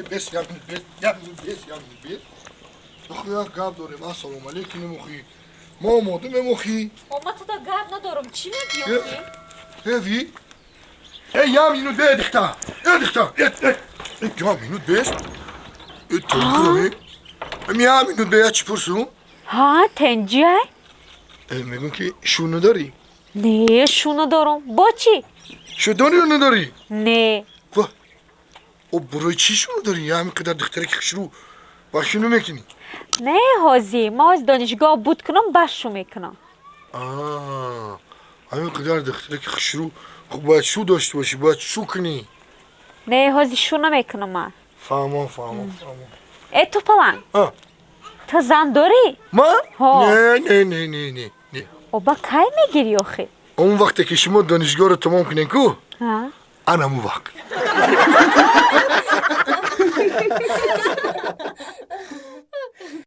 Бес, як минут бес, як минут бес, як минут бес. Охи, як гап дорем. Ассалому алейкум, мемохи. Мо омода, мемохи. Ма туда гап надорам. Чӣ мегӯӣ? Эви? Э, як минут бе, дихта. Э, дихта. Э, э. Э, як минут бес. Э, тенҷи. Э, як минут бе, я чӣ пурсум? Ҳа, тенҷиай? Э, мегӯм ки шу надорӣ? Не, шу надорам. Бо чӣ? Шу дорӣ ё надорӣ? Не. Ва. О, барои чӣ шу надорӣ? Я ҳамин қадар духтараки хушрӯ ба шу намекунӣ? Не, ҳозир. Ма ҳозир донишгоҳ буд кунам, бас шу мекунам. Ҳамин қадар духтараки хушрӯ, хуб бояд шу дошта бошӣ, бояд шу кунӣ. Не, ҳозир шу намекунам ман. Фаҳмон, фаҳмон, фаҳмон. Э, тупаланг. Ту зан дорӣ? Ман? Ҳо. Не, не, не, не, не, не. Оба кай мегирӣ охи? Он вақте ки шумо донишгоҳро тамом кунед ку, ана ҳамун вақт.